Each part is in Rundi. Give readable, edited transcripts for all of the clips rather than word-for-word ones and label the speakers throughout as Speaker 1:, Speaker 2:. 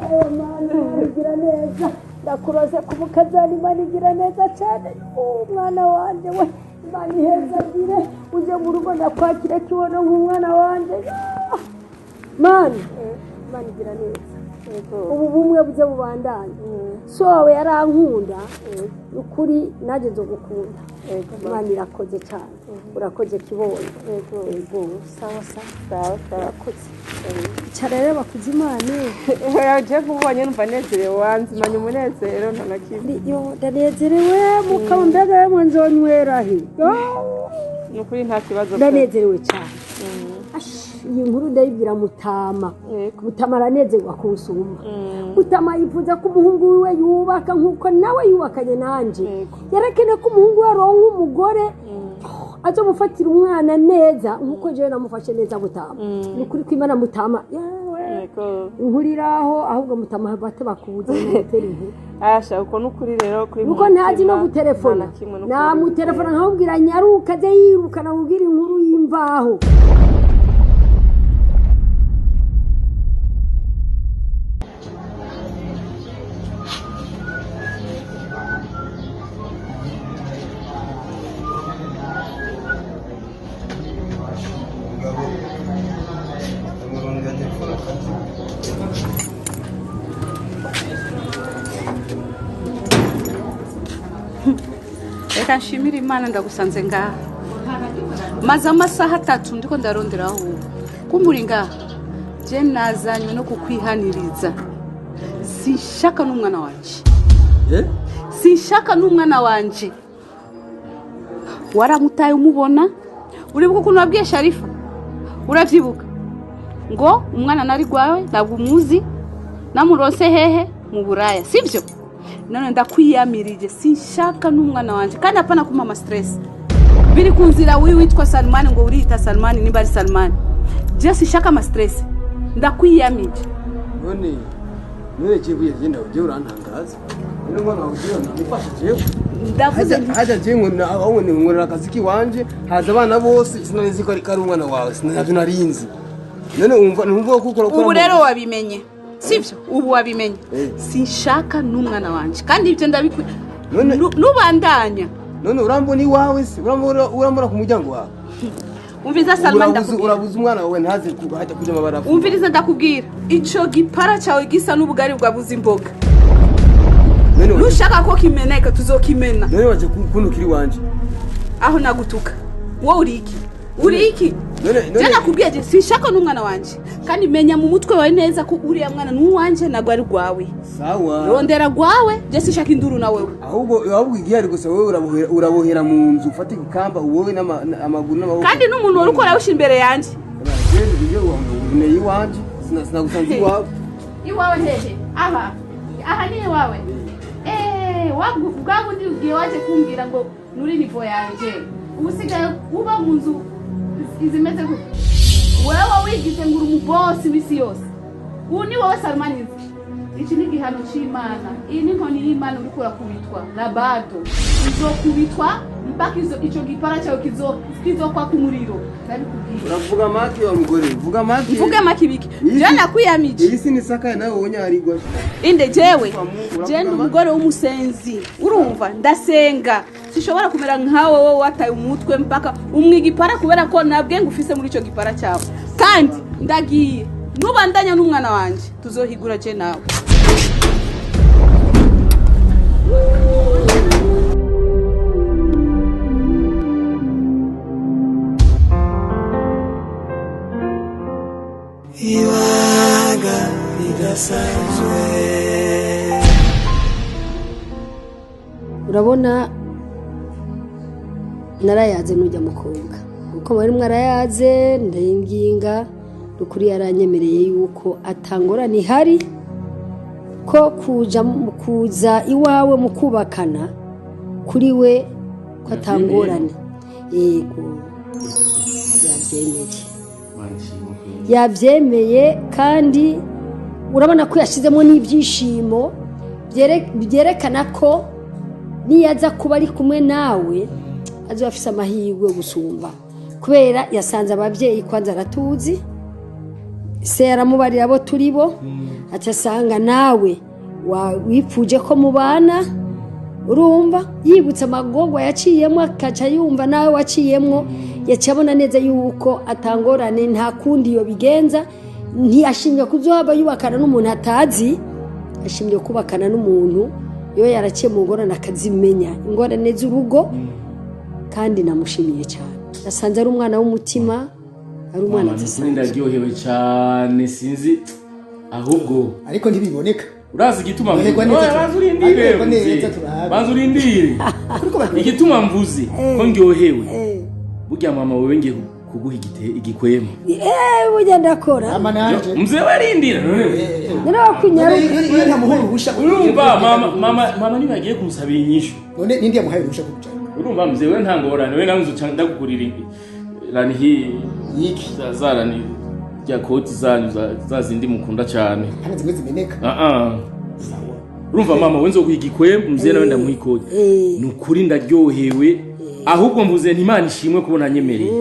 Speaker 1: Ayo Mana igira neza, ndakuroze ku mukazana. Imana igira neza cyane. Umwana wanjye we, Imana ihezagire, uje mu rugo ndakwakira kibono nk'umwana wanjye. Mana, Imana igira neza. Ubu bumwe buze bubandanye. So wawe yarankunda, ni ukuri nanjye nzogukunda. Imana irakoze cyane, urakoze kibono. Yego, sawa sawa.
Speaker 2: Sawa sawa.
Speaker 1: Urakoze. Icara rero bakuzimane.
Speaker 2: Je nkubonye numva nezerewe, wanzimanye umunezero nta na kimwe.
Speaker 1: Yo, ndanezerewe mukaba, mbega yemwe nzonywera he? Yo,
Speaker 2: Ni ukuri nta kibazo pe.
Speaker 1: Ndanezerewe cyane. Ash, iyi nkuru ndayibwira Mutama. Mutama aranezerwa kunsumba. Mutama yifuza ko umuhungu wiwe yubaka nk'uko nawe yubakanye nanje. Yarakeneye ko umuhungu we aronka umugore azomufatira umwana neza nk'uko jewe namufashe neza. Mutama, ni ukuri kw'Imana, Mutama, yewe. Inkuru iraho, ahubwo Mutama bate bakubuze gutera inkuru.
Speaker 2: Asha, uko ni ukuri rero kuri
Speaker 1: Nuko ntazi no
Speaker 2: mutima,
Speaker 1: gutelefona.
Speaker 2: nta na kimwe, n'ukuri.
Speaker 1: Namutelefona nkamubwira nyaruka aze yiruka, namubwira inkuru y'imvaho.
Speaker 3: Reka nshimire Imana ndagusanze ngaha. Maze amasaha 3 ndiko ndarondera aho uba kumbura ngaha. Je nazanywe no kukwihaniriza, sinshaka n'umwana wanje. Sinshaka n'umwana wanje. Waramutaye umubona. Uribuka ukuntu wabwiye Sharifa? Uravyibuka ngo umwana nari gwawe, ntabwo umuzi, namurose hehe mu Buraya, sivyo? None ndakwiyamirije, sinshaka n'umwana wanje, kandi apana kumpa ama stress biri ku nzira. Wiwe witwa Salmani, ngo uriyita Salmani, nimba ari Salmani, je sinshaka ama stress, ndakwiyamije.
Speaker 4: None jewe genda uje urantangaza. None umwana wawe ugiye namufashe jewe?
Speaker 3: Ndavuze nti
Speaker 4: Hajya jewe ngo aho ngo nkorera akazi kiwanje, haza abana bose, sinari ko ari umwana wawe, sinavyo narinzi. None umva numva ko ukora.
Speaker 3: Ubu rero wabimenye, sivyo? Ubu wabimenye. Sinshaka n'umwana wanje, kandi ibyo ndabikwi nubandanya.
Speaker 4: None urambona iwawe se? Urambona ku muryango wawe?
Speaker 3: Umviriza Salmani, ndakubwira.
Speaker 4: Urabuza umwana wawe ntaze hajya kuja amabarafu.
Speaker 3: Umviriza, ndakubwira, ico gipara cyawe gisa n'ubugari bwabuze imboga.
Speaker 4: None
Speaker 3: Nushaka ko kimeneka, tuzokimena.
Speaker 4: None waje kuntukira iwanje?
Speaker 3: Aho nagutuka wowe uri iki? Uri iki?
Speaker 4: None
Speaker 3: Je nakubwiye, je sinshaka n'umwana wanje, kandi menya mu mutwe wawe neza ko uriya mwana n'uwanje, ntabwo ari rwawe.
Speaker 4: Sawa.
Speaker 3: Rondera rwawe, je sinshaka induru na wewe.
Speaker 4: Ahubwo igihari gusa wowe urabohera mu nzu, ufate igikamba uwowe amaguru n'amaboko.
Speaker 3: Kandi n'umuntu wari ukora awusha imbere yanjye.
Speaker 4: Neye iwanje sinagusanze iwawe.
Speaker 3: Iwawe hehe? Aha aha ni iwawe? Eh, bwa bundi ugiye waje kumbwira ngo nuri nivo yanje, ubu usigaye uba mu nzu izimeze gute? Wewe wigize ngo uri umubosi w'isi yose, ubu ni wowe Salmani nzi. Iki ni igihano c'Imana, iyi ni inkoni y'Imana uriko urakubitwa na bado uzokubitwa mpaka ico gipara cyawe kizokwaka umuriro, ndabikubwira.
Speaker 4: Uravuga make wa mugore, vuga make.
Speaker 3: Mvuge make ibiki? Je nakwiyamije.
Speaker 4: Iyi si ni sakaye nawe wonye harigwa.
Speaker 3: Inde jewe?
Speaker 4: Uravuga
Speaker 3: Je ndi
Speaker 4: make.
Speaker 3: umugore w'umusenzi, urumva? Ndasenga, sinshobora kumera nkawe wowe wataye umutwe mpaka umwigipara, kubera ko nabwe ngufise muri ico gipara cyawe. Kandi ndagiye, nubandanya n'umwana wanje tuzohigura je nawe.
Speaker 5: Ibanga ridasanzwe.
Speaker 1: Urabona, narayaze nujya mukobwa kuko mwari mwarayaze, ndayinginga ukuri, yaranyemereye yuko atangorane ihari ko kuja kuza iwawe mu kubakana kuri we ko atangorane. Yego, yabyemeye, yabyemeye, kandi urabona ko yashyizemo n'ibyishimo byerekana ko niyaza kuba ari kumwe nawe azoba afise amahirwe yo gusumba, kubera yasanze ababyeyi kwanza aratuzi. Se yaramubarira abo turi bo, aca asanga nawe wipfuje ko mubana. Urumva yibutse amagorwa yaciyemo, akaca yumva nawe waciyemwo, yaca abona neza yuko atangorane, nta kundi yo bigenza. Ntiyashimye kuzohava yubakana n'umuntu atazi, ashimye kubakana n'umuntu iyo yaraciye mu ngorane akazimenya, ingorane z'urugo. Kandi namushimiye cyane, nasanze ari umwana w'umutima, ari umwana
Speaker 6: Mama, nukuri
Speaker 1: adasanzwe.
Speaker 6: Ndaryohewe cyane, sinzi ahubwo.
Speaker 7: Ariko ntibiboneka.
Speaker 6: Urazi igituma mvuze?
Speaker 7: Aryoherwa neza
Speaker 6: Oya, banza urindire.
Speaker 7: Aryoherwa
Speaker 6: Mvuze.
Speaker 7: neza turabe.
Speaker 6: Banza urindire.
Speaker 7: Kuriko baryoherwa.
Speaker 6: Igituma mvuze ko ndyohewe, burya mama, wewe ngiye kuguha igikwema.
Speaker 1: Burya ndakora.
Speaker 7: Ama nanje.
Speaker 6: Mzee, warindira none.
Speaker 1: None wakunyaruka.
Speaker 7: Iyo ntamuha uruhusha.
Speaker 6: Urumva mama niba yagiye kumusabira inyishu.
Speaker 7: None nindi yamuhaye uruhusha kuja?
Speaker 6: Urumva mzee, we nta ngorane, we nawe nzoca ndakugurira rani hi
Speaker 7: Yiki?
Speaker 6: za rani rya koti zanyu za zindi mukunda cyane.
Speaker 7: Hano zimwe zimeneka.
Speaker 6: Ah ah. Urumva mama, we nzoguha igikwembe, mzee nawe ndamuha ikoti. Ni ukuri ndaryohewe, ahubwo mvuze nti Imana ishimwe kubona nyemereye.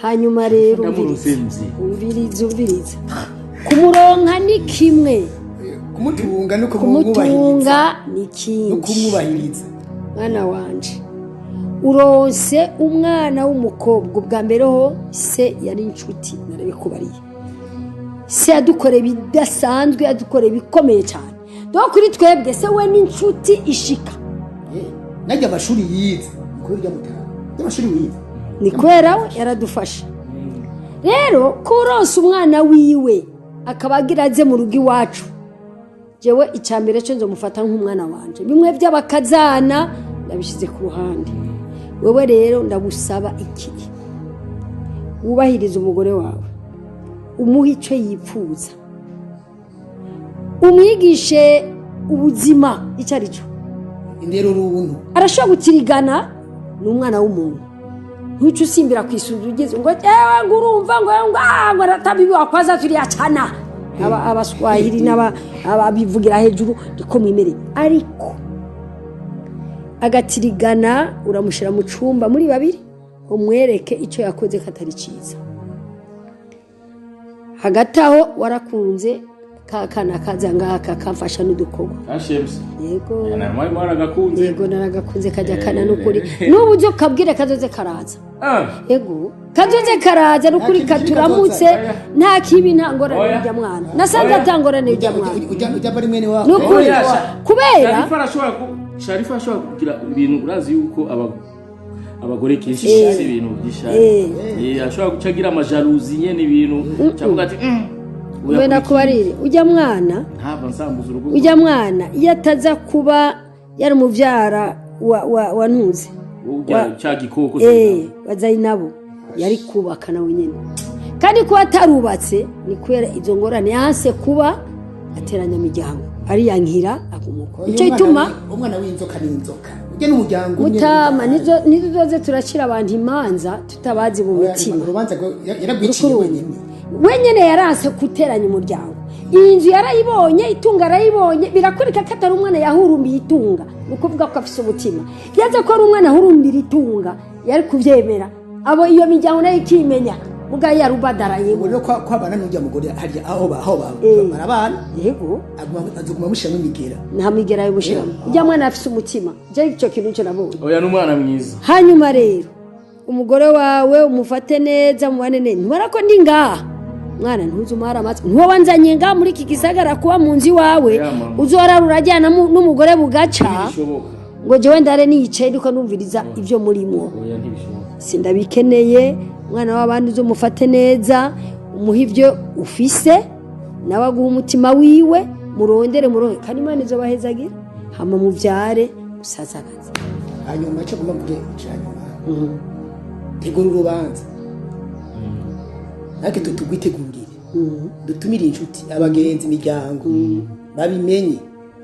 Speaker 1: Hanyuma rero
Speaker 6: Ndamuruse.
Speaker 1: umviriza.
Speaker 6: Mzee.
Speaker 1: Umviriza, umviriza, kumuronka ni kimwe,
Speaker 7: Kumutunga no kumwubahiriza.
Speaker 1: kumutunga ni
Speaker 7: No
Speaker 1: ikindi.
Speaker 7: kumwubahiriza.
Speaker 1: Mwana wanje, uronse umwana w'umukobwa. Ubwa mbere ho se yari inshuti, narabikubariye. Se yadukoreye ibidasanzwe, yadukoreye ibikomeye cyane. Dore kuri twebwe se we n'inshuti ishika.
Speaker 7: Najya amashuri yize ni kubera urya mutaha y'amashuri wize.
Speaker 1: Ni kubera we yaradufasha. Rero ko uronse umwana wiwe akaba agira aze mu rugo iwacu, jewe icya mbere cyo nzomufata nk'umwana wanje. Bimwe by'abakazana ndabishyize ku ruhande. Wewe rero ndagusaba iki: wubahirize umugore wawe, umuhe icyo yipfuza, umwigishe ubuzima icyo ari cyo.
Speaker 7: Indero uruntu.
Speaker 1: Arashobora gutirigana, ni umwana w'umuntu. Ntuce usimbira ku isunzu ugeze ngo ewe, ngo urumva ngo ngo aratabibi wakwaza turiyacana. Abaswahili ababivugira hejuru niko mwimereye. Ariko agatirigana, uramushyira mu cyumba muri babiri, umwereke icyo yakoze katari cyiza. Hagati aho warakunze ka kana kaza ngaha kakamfasha n'udukorwa.
Speaker 6: Ashems.
Speaker 1: Yego.
Speaker 6: Namwe mwaragakunze.
Speaker 1: Yego, naragakunze kajya kana n'ukuri. N'ubu ujye ukabwire kazoze karaza. Yego, kazoze karaza n'ukuri.
Speaker 7: Nta kibi.
Speaker 1: Katuramutse.
Speaker 7: Kazoza.
Speaker 1: Nta kibi, nta ngorane.
Speaker 6: Oya.
Speaker 1: Ujya mwana nasanze
Speaker 6: Oya.
Speaker 1: atangorane ujya mwana.
Speaker 7: Ujya bari mwene wabo.
Speaker 1: N'ukuri.
Speaker 6: Oya,
Speaker 1: Kubera
Speaker 6: Sharifa arashobora kugira ibintu, urazi yuko abagore kenshi bafise ibintu by'ishari. Ashobora guca agira amajalousie nyene, ibintu cavuga ati oya,
Speaker 1: Wenda kubarire ujya mwana.
Speaker 6: Ntabwo nsambuza urugo.
Speaker 1: Ujya mwana iyo ataza kuba yari umubyara wa ntuze
Speaker 6: Urya ca gikoko.
Speaker 1: Wa Zainabu, yari kubaka nawe nyine. Kandi kuba atarubatse ni kubera izo ngorane, yanse kuba ateranya imiryango, ariyankira agumuka. Nicyo gituma
Speaker 7: Umwana w'inzoka ni inzoka, ujya n'umuryango umwe.
Speaker 1: Mutama, nizo zoze turacira abantu imanza tutabazi mu mitima.
Speaker 7: Urubanza yaragwiciye wenyine.
Speaker 1: Wenyine yaranse guteranya umuryango. Iyi nzu yarayibonye, itunga arayibonye, birakwereka ko atari umwana yahurumbiye itunga. Ni ukuvuga ko afise umutima. Yaza ko ari umwana ahurumbira itunga, yari kubyemera, abo iyo miryango nayo ikimenya, muga yarubadaraye.
Speaker 7: Ubu rero kwabana n'ujya mugore harya aho barabana.
Speaker 1: Yego.
Speaker 7: Azoguma amushiramo imigera.
Speaker 1: Nta migera y'ubushiramo. Ujya mwana afise umutima, je icyo kintu cyo nabonye.
Speaker 6: Oya, n'umwana mwiza.
Speaker 1: Hanyuma rero umugore wawe umufate neza, mubane neza. Ntubona ko ndi ngaha mwana, ntuzi umuhara amatwi, ntuba wanzanye ngaha muri iki gisagara kuba mu nzu iwawe.
Speaker 6: Ya, mama.
Speaker 1: Uzorara urajyana n'umugore bugaca.
Speaker 6: Ntibishoboka.
Speaker 1: Ngo jewe ndare niyicaye ndiko numviriza ibyo murimo.
Speaker 6: Oya, ntibishoboka.
Speaker 1: Sindabikeneye. Umwana w'abandi uzumufate neza, umuhe ibyo ufise, nawe aguha umutima wiwe. Murondere muronke, kandi Imana izobahezagira, hama muvyare musazagaze.
Speaker 7: Hanyuma icyo ngomba mvuge cya nyuma, tegura urubanza, natwe tugwitegurire, dutumire inshuti, abagenzi, imiryango babimenye.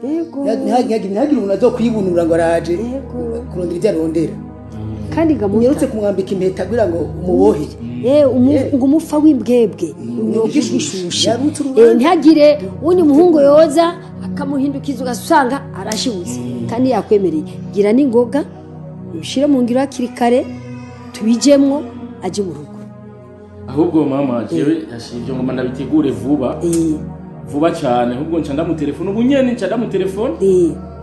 Speaker 1: Yego.
Speaker 7: Ntihagire umuntu azokwibunura ngo araje
Speaker 1: Yego.
Speaker 7: kurondera ibyo arondera.
Speaker 1: Kandi gamuta
Speaker 7: Unyarutse kumwambika impeta kugira ngo umubohe.
Speaker 1: Ngo umufa w'imbwebwe
Speaker 7: Igishushe. Yarutse
Speaker 1: Eh,
Speaker 7: urubanza.
Speaker 1: ntihagire uwundi muhungu yoza akamuhindukiza, ugasanga arashibutse kandi yakwemereye. Gira n'ingoga ubishyire mu ngiro hakiri kare, tubijemwo, ajye mu rugo.
Speaker 6: Ahubwo mama, jewe ivyo ngoma ndabitegure vuba vuba cyane. Ahubwo nca ndamutelefona ubu nyene, nca ndamutelefona,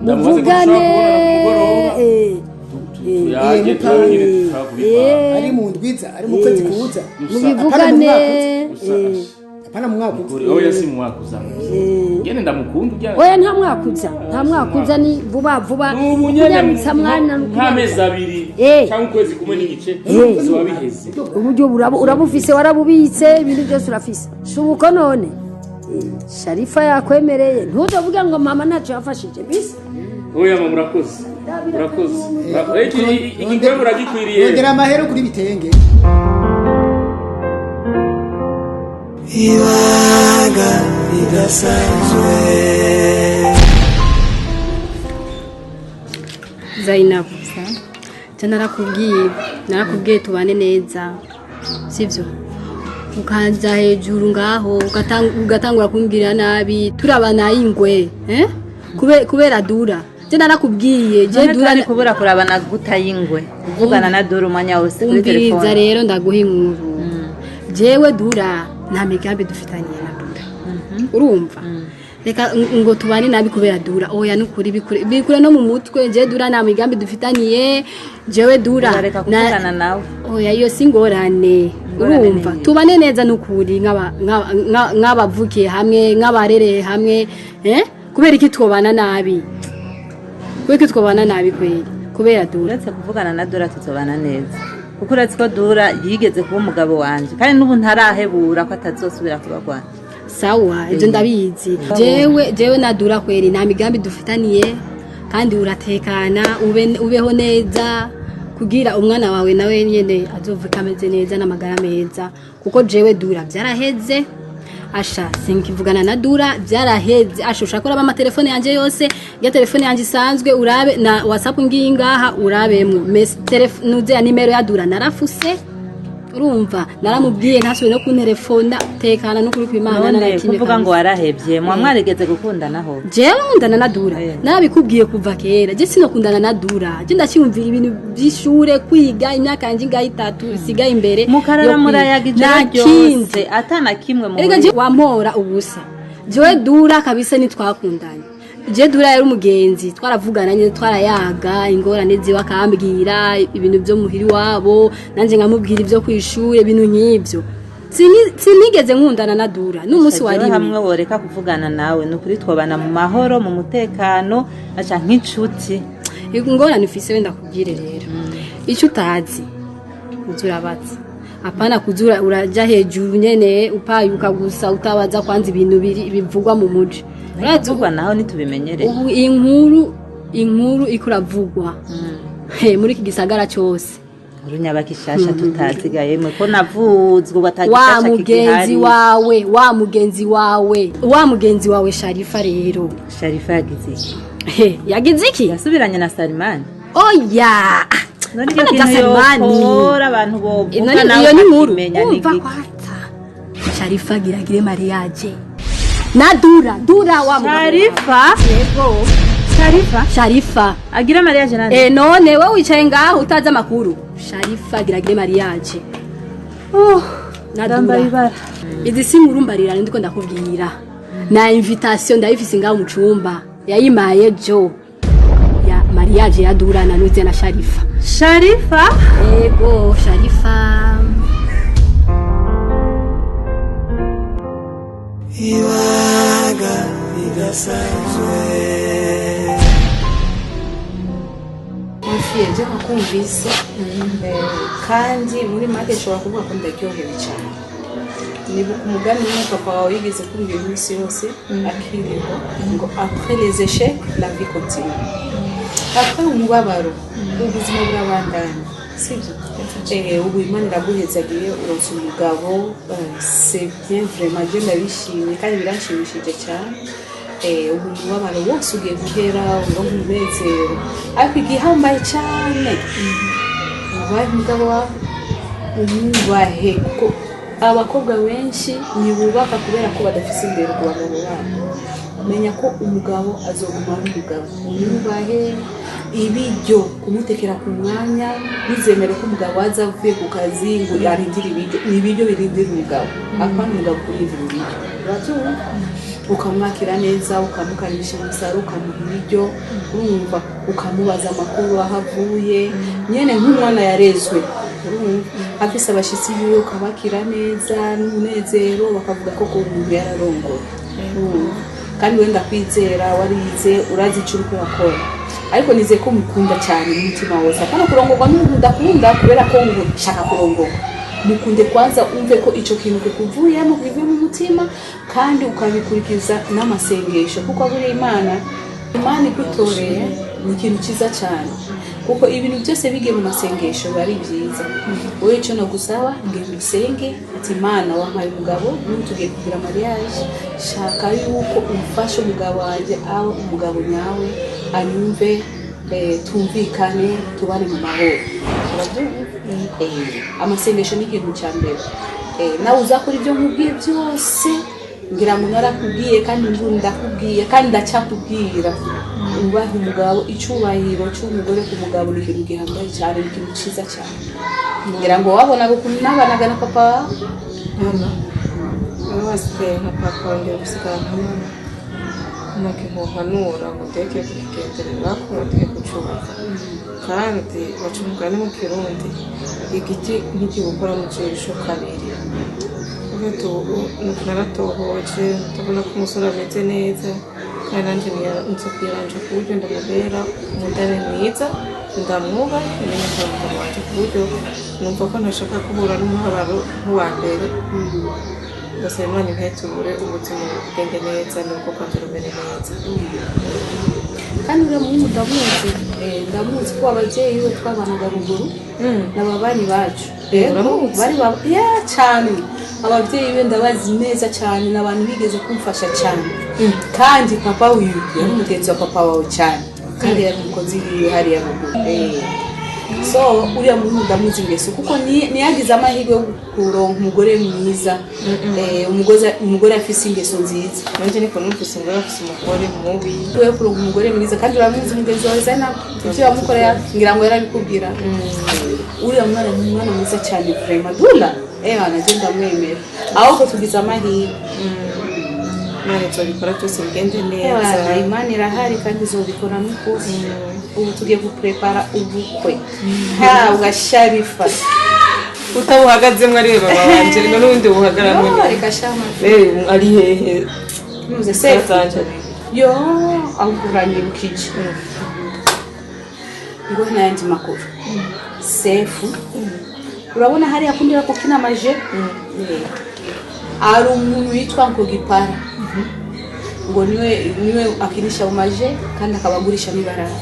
Speaker 6: ndamubaze ko
Speaker 1: muvugane.
Speaker 6: dushobora kubonana ku mugoroba, tuyage, turabe nyene dushobora kubipanga.
Speaker 7: Ari mu ndwiza, ari mu kwezi kuza.
Speaker 1: Mubivugane.
Speaker 6: Gusa
Speaker 7: Apana mu mwaka uza.
Speaker 6: Kuri oya, si mu mwaka uza, ngene ndamukunda ujya.
Speaker 1: Oya, nta mwaka uza, nta mwaka uza, ni vuba vuba.
Speaker 6: N'ubu nyene.
Speaker 1: Kunyarutsa mwana.
Speaker 6: Nk'amezi 2 cyangwa ukwezi kumwe n'igice bizoba biheze.
Speaker 1: Uburyo urabufise, warabubitse, ibintu byose urafise, si uko none? Sharifa yakwemereye, ntuzovuge ngo mama ntacyo yafashije bisi.
Speaker 6: Oya mama, urakoze, urakoze. Iki gikombe uragikwiriye.
Speaker 7: Yongera amahera kuri bitenge.
Speaker 5: Ibanga ridasanzwe.
Speaker 8: Zainabu, je narakubwiye tubane neza, sivyo? Ukaza hejuru ngaho ugatangura kumbwira nabi, turabana ingwe, eh? Kubera Dura. Je narakubwiye, je
Speaker 9: None
Speaker 8: Dura
Speaker 9: twari kubura kurabana guta y'ingwe, uvugana na Dura umwanya wose kuri
Speaker 8: Umviriza.
Speaker 9: telefone.
Speaker 8: Rero ndaguha inkuru. Jewe Dura nta migambi dufitanye na Dura, urumva? Reka ngo tubane nabi kubera Dura, oya, nukuri bikure bikure no mu mutwe. Je Dura nta migambi dufitaniye, jewe Dura
Speaker 9: Urareka kuvugana nawe.
Speaker 8: Oya, iyo si ingorane.
Speaker 9: Ingorane
Speaker 8: Urumva,
Speaker 9: ni iyihe?
Speaker 8: tubane neza nukuri nk'abavukiye hamwe, nk'abarereye hamwe, eh? Kubera iki twobana nabi? Kubera iki twobana nabi kweri kubera Dura?
Speaker 9: Uretse kuvugana na Dura tuzobana neza, kuko uretse ko Dura yigeze kuba umugabo wanje, kandi n'ubu ntarahebura ko atazosubira kuba rwanje.
Speaker 8: Sawa, ibyo ndabizi. Jewe na Dura kweri nta migambi dufitaniye, kandi uratekana, ubeho neza kugira umwana wawe nawe nyene azovuka ameze neza n'amagara meza, kuko jewe Dura byaraheze. Asha, sinkivugana na Dura, byaraheze. Asha, ushaka kuraba amatelefone yanje yose, ya telefone yanje isanzwe urabe, na WhatsApp ngiyi ngaha urabemwo. Nuze ya nimero ya Dura narafuse, urumva? Naramubwiye ntasubire no kuntelefona. Tekana n'ukuri kw'Imana.
Speaker 9: None
Speaker 8: Narakimwe
Speaker 9: kuvuga ngo
Speaker 8: kabisa.
Speaker 9: warahebye, mwa mwarigeze gukundanaho?
Speaker 8: Jewe nkundana na Dura? Nabikubwiye kuva kera, je sinokundana na Dura. Je ndacyumvira ibintu by'ishure, kwiga, imyaka yanje ingahe itatu isigaye imbere
Speaker 9: Mukarara
Speaker 8: yo kwiga.
Speaker 9: murayaga ijoro
Speaker 8: Nta kindi.
Speaker 9: ryose atana kimwe mu
Speaker 8: Erega je wampora ubusa. Jewe Dura kabisa ntitwakundanye. Je Dura yari umugenzi, twaravugana nyine, twarayaga ingorane ziwe, akambwira ibintu byo muhiri wabo, nanjye nkamubwira ibyo kw'ishure, ibintu nk'ibyo. Sinigeze nkundana na Dura n'umunsi wa
Speaker 9: Jewe
Speaker 8: rimwe.
Speaker 9: Hamwe woreka kuvugana nawe, ni ukuri twobana mu mahoro, mu mutekano, aca nk'inshuti.
Speaker 8: Ingorane ufise, wenda kubwire rero, icyo utazi uza urabaza, apana kuzura uraja hejuru nyene upayuka gusa utabaza kwanza ibintu biri bivugwa mu muji. Urazi
Speaker 9: Kuvugwa naho ntitubimenyereye.
Speaker 8: Ubu inkuru ikuravugwa he muri iki gisagara cyose.
Speaker 9: Urunyabakishasha tutazigaye mwe ko navuzwe ubu
Speaker 8: Wa
Speaker 9: atagishasha
Speaker 8: mugenzi
Speaker 9: kigihari.
Speaker 8: wawe, wa mugenzi wawe, wa mugenzi wawe Sharifa rero.
Speaker 9: Sharifa yagize iki?
Speaker 8: He, yagize iki?
Speaker 9: Yasubiranye na Salimani?
Speaker 8: Oya.
Speaker 9: None iryo
Speaker 8: Apana bya
Speaker 9: kintu
Speaker 8: Salimani.
Speaker 9: yokora abantu bovuga
Speaker 8: None
Speaker 9: nawe
Speaker 8: iyo ni nkuru.
Speaker 9: ukakimenya ni
Speaker 8: Umva
Speaker 9: igiki?
Speaker 8: kwanza, Sharifa giragire mariage na Dura. Dura wa mugabo wawe.
Speaker 9: Sharifa?
Speaker 8: Yego.
Speaker 9: Sharifa?
Speaker 8: Sharifa.
Speaker 9: Agira mariage nande?
Speaker 8: Eh, none wewe wicaye ngaho utazi amakuru? Sharifa giragire mariage.
Speaker 9: Oh,
Speaker 8: na
Speaker 9: ndambaye
Speaker 8: Dura.
Speaker 9: ibara.
Speaker 8: Izi si nkuru mbarirana, ndiko ndakubwira. Na invitation ndayifise ngaho mu cumba, yayimaye jo ya mariage ya Dura na Nuze na Sharifa.
Speaker 9: Sharifa?
Speaker 8: Yego, Sharifa.
Speaker 5: Ibanga ridasanzwe.
Speaker 10: Mfiye je nakumvise. Kandi muri make nshobora kuvuga ko ndaryohewe cyane. Nibuka umugani umwe papa wawe yigeze kumbwira iminsi yose akiriho, ngo après les échecs, la vie continue, après umubabaro ubuzima burabandanya, sibyo? Ubu Imana iraguhezagiye, uronse umugabo, c'est bien vraiment, je ndabishimye kandi biranshimishije cyane. Ubu umubabaro wose ugiye guhera, uronke umunezero. Ariko igihambaye cyane, wubahe umugabo wawe, umwubahe, kuko abakobwa benshi ntibubaka kubera ko badafise indero ku bagabo babo. Menya ko umugabo azoguma ari umugabo, umwubahe. Ibiryo kumutekera ku mwanya, ntizemere ko umugabo aza avuye ku kazi ngo arindire ibiryo. Ni ibiryo birindira umugabo, apana umugabo kurindira ibiryo. Urabyumva? Ukamwakira neza, ukamukaribisha umusaruro, ukamuha ibiryo, urumva, ukamubaza amakuru aho avuye nyene nk'umwana yarezwe. Urumva, afise abashitsi biwe, ukabakira neza n'umunezero, bakavuga ko umuntu yararongoye. Urumva? Kandi wenda kwizera, warize, urazi icyo uriko urakora, ariko nizeye ko mukunda cyane n'umutima wose, apana kurongorwa n'umuntu udakunda kubera ko ngo shaka kurongorwa. Mukunde kwanza, umve ko ico kintu kikuvuyemo, kivuye mu mutima, kandi ukabikurikiza n'amasengesho, kuko buriya Imana igutoreye ni ikintu cyiza cyane, kuko ibintu byose bigiye mu masengesho biba ari byiza. Wowe icyo nagusaba, ngenda usenge ati: "Imana, wampaye umugabo, n'ubu tugiye kugira mariage, shaka yuko umfashe umugabo wanjye abe umugabo nyawe, anyumve, tumvikane, tubane mu mahoro." Urabyumva? Amasengesho ni ikintu cya mbere. Nawe uzakora ibyo nkubwiye byose. Ngira ngo narakubwiye, kandi ubu ndakubwiye, kandi ndacyakubwira: ubahe umugabo. Icyubahiro cy'umugore ku mugabo ni ikintu gihambaye cyane, ni ikintu cyiza cyane. Ngira ngo wabonaga ukuntu nabanaga na papa wawe.
Speaker 2: Mama, wowe wasigaye nka papa, wongera gusigara nka mama. Nta kintu uhanura ngo ndeke kukigenderera ko ndeke kucyubaka. Kandi baca umugani mu Kirundi: igiti ntikigukora mu jisho kabiri. Ufite ubu naratohoje, ndabona ko umusore ameze neza, kandi nanjye nzi kwiranja ku buryo ndamubera umudari mwiza, ndamwubahe, menye ko ari umugabo wanjye, ku buryo numva ko ntashaka guhura n'umubabaro nk'uwa mbere. Ndasaba Imana impeture, ubuzima bugende neza n'urugo rwanjye rumere neza.
Speaker 10: Kandi uriya muhungu ndamuzi. Ndamuzi ko ababyeyi be twabanaga ruguru n'ababanyi bacu.
Speaker 2: Uramuzi?
Speaker 10: Bari ya cyane, ababyeyi be ndabazi neza cyane, ni abantu bigeze kumfasha cyane. Kandi papa wiwe yari umugenzi wa papa wawe cyane, kandi yari umukozi wiwe hariya ruguru. So uriya muhungu ndamuzi ingeso, kuko niyagize amahirwe yo kuronka umugore mwiza. Umugore afise ingeso nziza.
Speaker 2: Nanjye niko numvise ngo afise umugore mubi.
Speaker 10: We kuronka umugore mwiza, kandi uramuzi umugenzi wawe Zainab, ibyo yamukorera ngira ngo yarabikubwira. Uriya mwana ni umwana mwiza cyane, vraiment. Dula, nanjye ndamwemera, ahubwo tugize amahirwe.
Speaker 2: Imana izobikora byose bigende neza.
Speaker 10: Ewana, Imana irahari kandi izobikora n'ukuri. Ubu tugiye guprepara ubukwe habwa Sharifa.
Speaker 2: Utabuhagazemo ari we baba wanje ngo n'ubundi buhagaramo.
Speaker 10: Yo, reka shama.
Speaker 2: Eh, ari hehe?
Speaker 10: Nuze sefu.
Speaker 2: Zanje.
Speaker 10: Yo, ahubwo uranyibukije ngo n'ayandi makuru. Sefu, urabona hariya kundira kukina amaje, hari umuntu witwa ngo Gipara, ngo niwe akinisha mu maje kandi akaba agurisha n'ibarafu.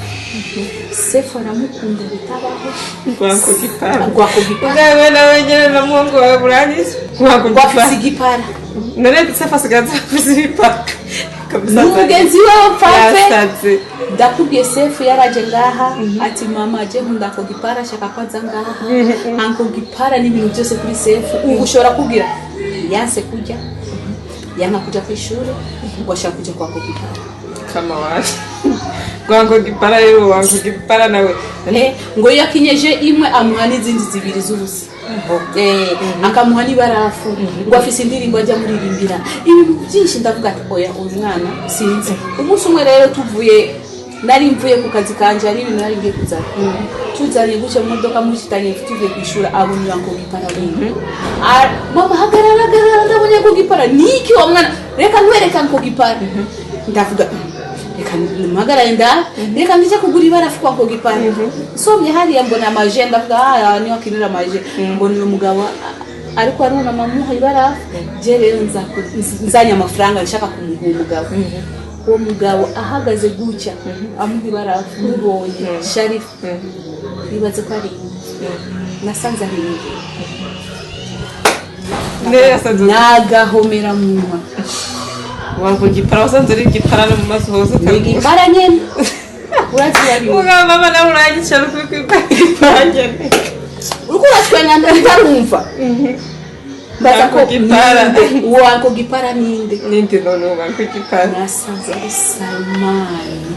Speaker 10: Sefu aramukunda bitabaho.
Speaker 2: Rwako Gipara?
Speaker 10: Rwako Gipara.
Speaker 2: Ubwawe nawe nyene na muhungu wawe buranyishe rwako.
Speaker 10: Ngo afise
Speaker 2: Gipara.
Speaker 10: Igipara.
Speaker 2: None Sefu asigaye afise ibipara kabisa?
Speaker 10: N'umugenzi we wapfafe.
Speaker 2: Yasaze.
Speaker 10: Ndakubwiye, Sefu yaraje ngaha ati: "Mama, aje nkunda ako Gipara, ashaka ko aza ngaha." Anko Gipara n'ibintu byose kuri Sefu. Ubu ushobora kubwira yanse kurya, yanka kuja ku ishuri, ngo ashaka kuja kwa ako Gipara.
Speaker 2: Kama waje rwango Gipara rero, wango Gipara nawe.
Speaker 10: Ngo iyo akinyeje imwe amuha n'izindi zibiri z'ubusa. Akamuha n'ibarafu, ngo afise indirimbo ajya muririmbira, ibintu byinshi. Ndavuga ati: "Oya, uyu mwana sinzi." Umunsi umwe rero tuvuye, nari mvuye ku kazi kanje, hari ibintu nari ngiye kuzana, tuzanye gutya mu modoka mushitanye, tuvuye ku ishuri, abona ngo Gipara wiwe. Ah, mama, hagarara, hagarara, ndabonye ngo Gipara niki. Wa mwana, reka nkwereka ngo Gipara. Ndavuga: "Reka mpagarare, nda reka nje kugura ibarafu kwa ngo Gipara." Nsomye hariya mbona amaje, ndavuga: "Ah, niyo akinira amaje." Mbona uyu mugabo ariko arunama amuha ibarafu. Je rero nzanye amafaranga, nshaka kumuha umugabo. Uwo mugabo ahagaze gutya amuha ibarafu, mubonye Sharifu, bibaze ko ari inde? Nasanze ari inde.
Speaker 2: Ne yasaze.
Speaker 10: Nagahomera munwa.
Speaker 2: Wango Gipara wasanze ari Gipara no mu maso hose.
Speaker 10: Ni Gipara nyene, urazi wari
Speaker 2: Mugabo mama nawe uranyica no kuri Gipara nyene.
Speaker 10: Uriko uratwenga, ntarumva. Mbaza ko
Speaker 2: Uncle Gipara.
Speaker 10: ninde uwo Uncle Gipara ninde?
Speaker 2: Ninde none uwo Uncle Gipara?
Speaker 10: Nasanze ari Salmani.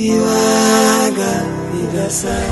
Speaker 5: Ibanga ridasanzwe.